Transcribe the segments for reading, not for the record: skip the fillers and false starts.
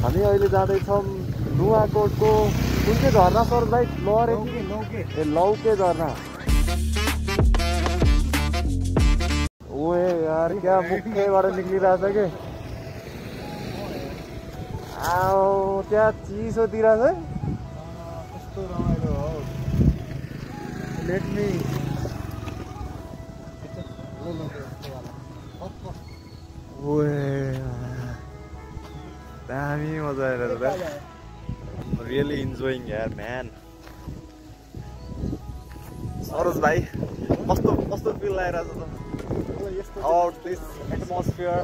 हामी अहिले जाँदैछौँ नुवाकोटको कुन चाहिँ झरना सर भाइ? ए लौके झरना। ओए यार क्या मुखबाट निक्लिरहेछ के? आओ त्यहाँ चिसोतिर है। कस्तो रमाइलो हो। लेट मी दामी मजा आइरहेछ। रियली इन्जोइङ यार म्यान। सरोज भाइ कस्तो कस्तो फिल लागिरहेछ त? Out this atmosphere.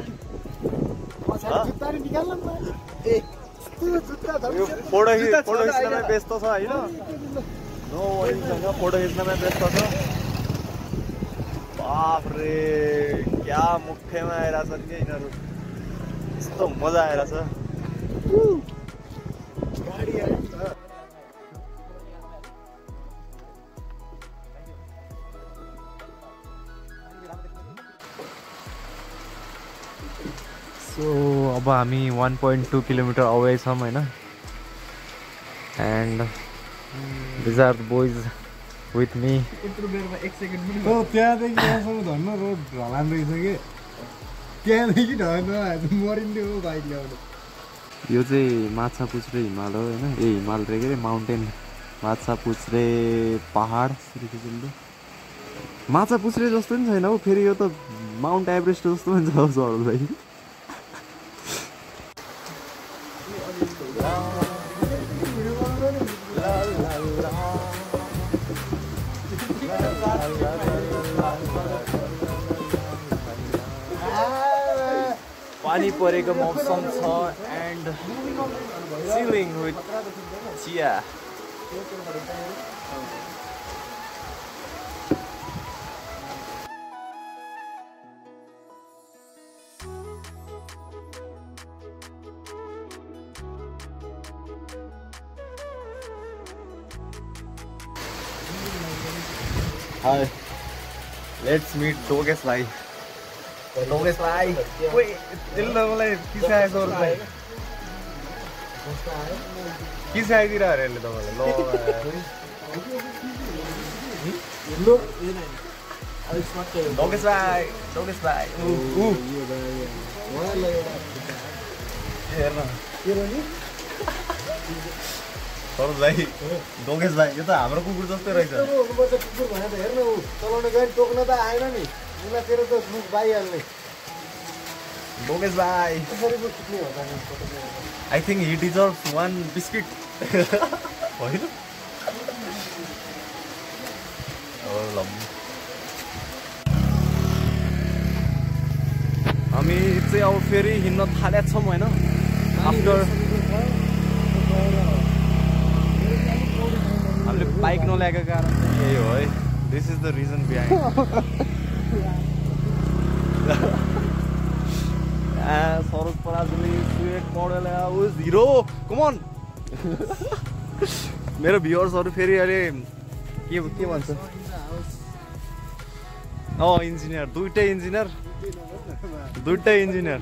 फोटो खिच्नमै व्यस्त छ होइन? नो वरिज होइन, फोटो खिच्नमै व्यस्त छ। बाफ रे क्या मुख्यमा आइरहेछ नि यिनीहरू। यस्तो मजा आइरहेछ। सो अब हामी 1.2 किलोमिटर अवे छौँ होइन? And these are the boys with me. त्यहाँदेखि यहाँसम्म धन्न रोड ढलान रहेछ कि त्यहाँदेखि मरिन्थ्यो बाइक ल्याउनु। यो चाहिँ माछापुच्छ्रे हिमाल हो होइन? ए हिमाल रे के अरे माउन्टेन माछापुच्छ्रे पहाड। माछापुच्छ्रे जस्तो नि छैन हौ फेरि, यो त माउन्ट एभरेस्ट जस्तो पनि छ सरोज भाइ। पानी परेको मौसम छ एन्ड चिलिङ विथ चिया। हाय लेट्स मीट डोगेस भाइ। डोगेस भाइ ओइ त्यसले मलाई किसाएको सरोज भाइ किसाइदिएर अरे यसले तपाईँलाई। ल डोगेस भाइ हेर्न सरोज भाइ डोगेस भाइ यो त हाम्रो कुकुर जस्तै रहेछ। कुकुर भने त हेर्न ऊ चलाउन गयो नि टोक्न त आएन नि उनीतिर त मुख बाइहाल्ने। डोगेस भाइ I think he deserves one biscuit होइन? हामी चाहिँ अब फेरि हिँड्न थालेका छौँ होइन? आफ्टर हामीले बाइक नल्याएको कारण यही हो है। This is the reason behind. Saroj Parajuli sweat model उस हिरो कमन। मेरो भ्युअर्सहरू फेरि अहिले के भन्छ? इन्जिनियर दुइटै engineer.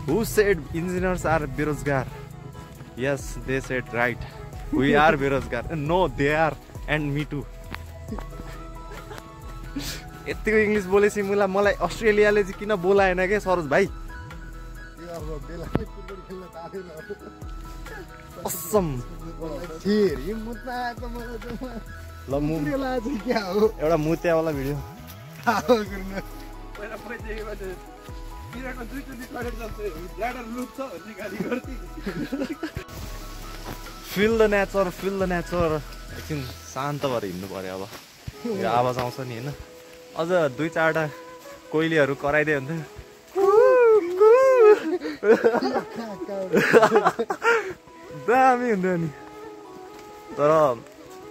Who said engineers are बेरोजगार? Yes, they said right. We are बेरोजगार. No, they are and me too. यतिको इङ्ग्लिस बोलेपछि मलाई अस्ट्रेलियाले चाहिँ किन बोलाएन के सरोज भाइ? असम ल एउटा मुत्यावाला भिडियो। फिल द नेचर एकछिन शान्त भएर हिँड्नु पर्यो। अब मेरो आवाज आउँछ नि होइन? अझ 2-4टा कोइलीहरू कराइदियो भने दामी हुन्थ्यो नि। तर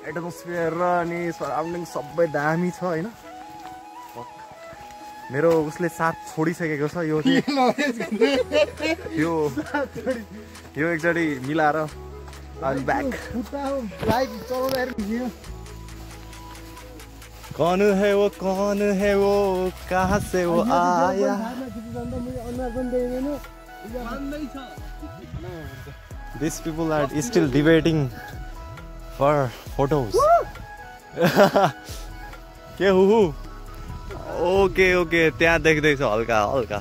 एटमोस्फियर र अनि सराउन्डिङ सबै दामी छ होइन? मेरो उसले साथ छोडिसकेको छ। यो एकचोटि मिलाएर ब्याक। कौन है वो कहाँ से वो आया? These people are still debating for photos. के हु ओके ओके त्यहाँ देख्दैछ हल्का हल्का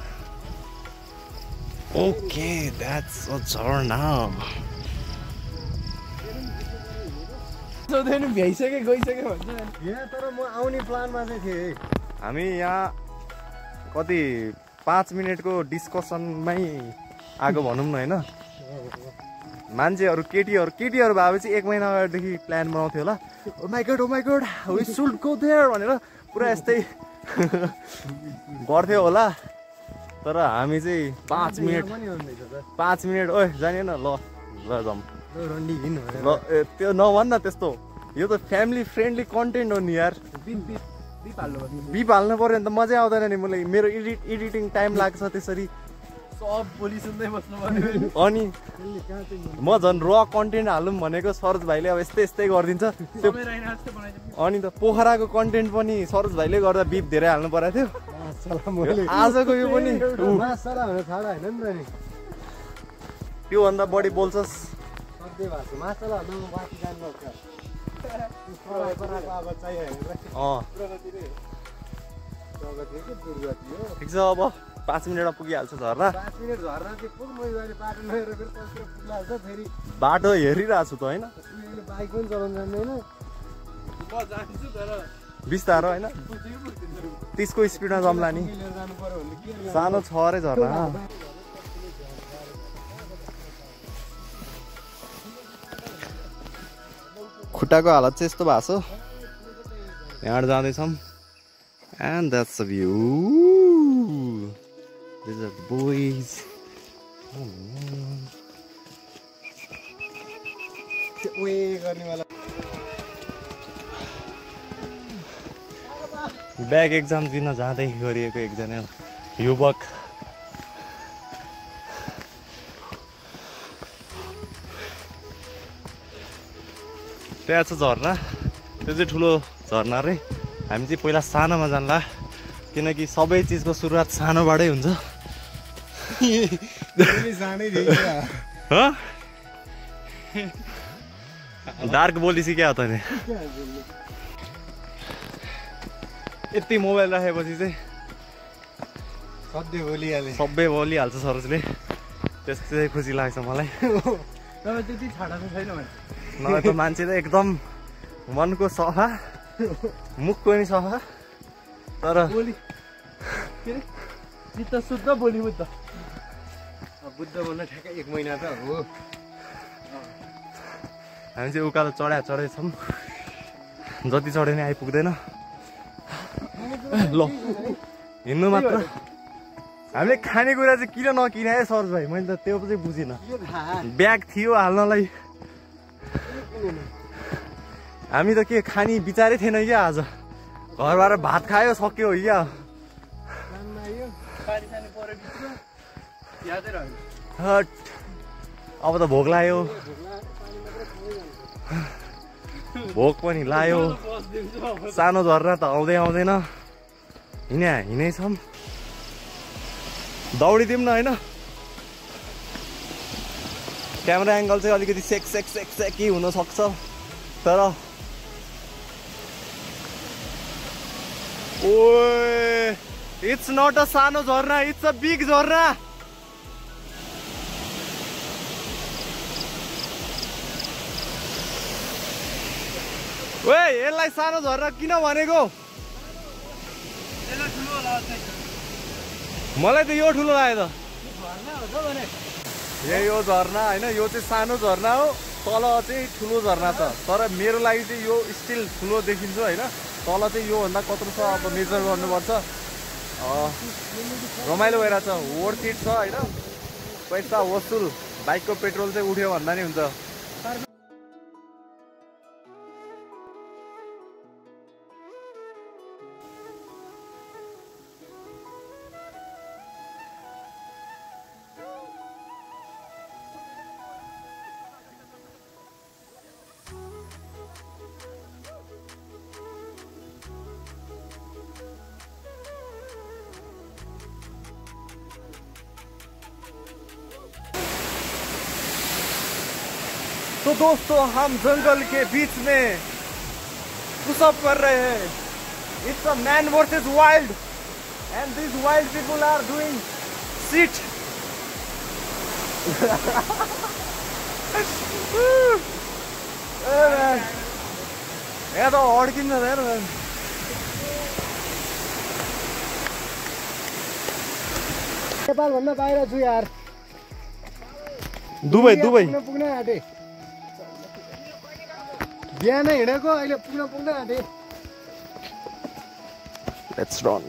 ओके द्याट्स अ झरना भ्याइसक्यो गइसक्यो भन्छ यहाँ तर म आउने प्लानमा चाहिँ थिएँ हामी यहाँ कति 5 मिनटको डिस्कसनमै आएको भनौँ न होइन मान्छेहरू केटीहरू भए चाहिँ 1 महिना अगाडिदेखि प्लान बनाउँथ्यो होला oh my God we should go there भनेर पुरा यस्तै गर्थ्यो होला तर हामी चाहिँ 5 मिनट ओए जाने न ल जाउँ ल त्यो नभन् न त्यस्तो यो त फ्यामिली फ्रेन्डली कन्टेन्ट हो नि यार बिप हाल्नु पर्यो भने त मजै आउँदैन नि मलाई मेरो एडिटिङ टाइम लाग्छ त्यसरी सब बोली सुन्दै बस्नु पर्यो अनि म झन् र कन्टेन्ट हालौँ भनेको सरोज भाइले अब यस्तै गरिदिन्छ अनि त पोखराको कन्टेन्ट पनि सरोज भाइले गर्दा बिप धेरै हाल्नु परेको थियो आजको यो पनि त्योभन्दा बढी बोल्छस् ठिक छ अब 5 मिनटमा पुगिहाल्छ झर्ना बाटो हेरिरहेको छु त होइन बिस्तारो होइन 30 को स्पिडमा जम्ला नि सानो छ अरे झर्ना खुट्टाको हालत चाहिँ यस्तो भएको छ यहाँबाट जाँदैछौँ and that's the view. These are the boys. Back exam दिन जाँदै गरिएको एकजना युवक त्यहाँ छ झरना त्यो चाहिँ ठुलो झरना रे हामी चाहिँ पहिला सानोमा जान्ला किनकि सबै चिजको सुरुवात सानोबाटै हुन्छ डार्क बोलिसी क्या हो त नि यति मोबाइल राखेपछि चाहिँ सबै बोलिहाल्छ सरोजले त्यस्तो चाहिँ खुसी लाग्छ मलाई त्यति छाडा छैन नभए त मान्छे त एकदम मनको सफा मुख पनि सफा तर चित्त शुद्ध बोली बुद्ध बुद्ध भन्न ठ्याक्कै 1 महिना त हो हामी चाहिँ उकालो चढेछौँ जति चढे नि आइपुग्दैन ल हिँड्नु मात्र हामीले खानेकुरा चाहिँ किन नकिने सरोज भाइ मैले त त्यो चाहिँ बुझिनँ ब्याग थियो हाल्नलाई हामी त के खानी बिचारै थिएन क्या आज घरबाट भात खायो सक्यो हो क्या अब त भोक लाग्यो भोक पनि लाग्यो सानो झर्ना त आउँदैन हिँडेछौँ दौडिदिउँ न होइन क्यामेरा एङ्गल चाहिँ अलिकति सेकी हुनसक्छ तर ओए इट्स नट अ सानो झरना इट्स अ बिग झरना ओए यसलाई सानो झरना किन भनेको मलाई त यो ठुलो लाग्यो त यो झरना होइन यो चाहिँ सानो झरना हो तल चाहिँ ठुलो झरना छ तर मेरो लागि चाहिँ यो स्टिल ठुलो देखिन्छ होइन तल चाहिँ योभन्दा कत्रो छ अब मेजर गर्नुपर्छ रमाइलो भइरहेछ वर्थ इट छ होइन पैसा वसुल बाइकको पेट्रोल चाहिँ उठ्यो भन्दा नि हुन्छ तो दोस्तों हम जंगल के बीच में पुशअप कर रहे हैं. It's a man versus wild, and these wild people are doing shit. तो अड्किन्छ यार. नेपाल भन्दा बाहिर छु यार. दुबई पुग्न आँटे. बिहान हिँडेको अहिले पुग्न आँटे. Let's run.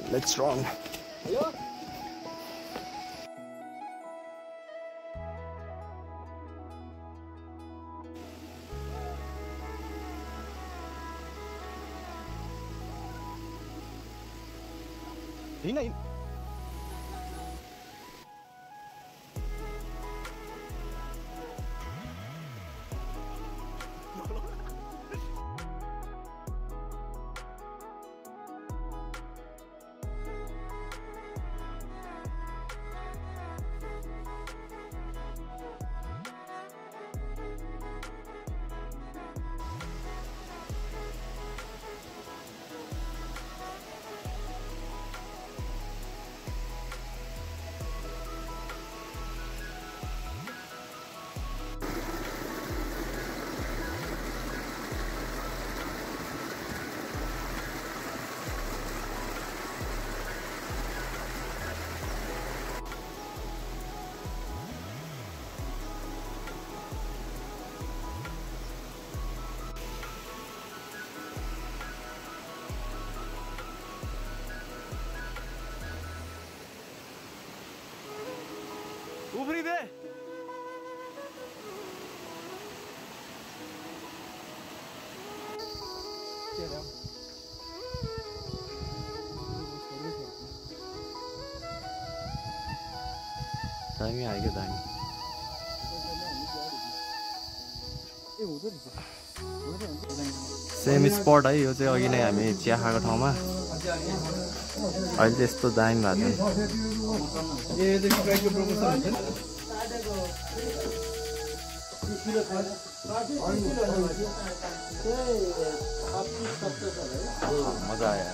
उफ्रिदे. दामी आयो दामी. सेम स्पट है यो चाहिँ. अघि नै हामी चिया खाएको ठाउँमा. अहिले चाहिँ यस्तो दामी भएको छ. मजा आयो.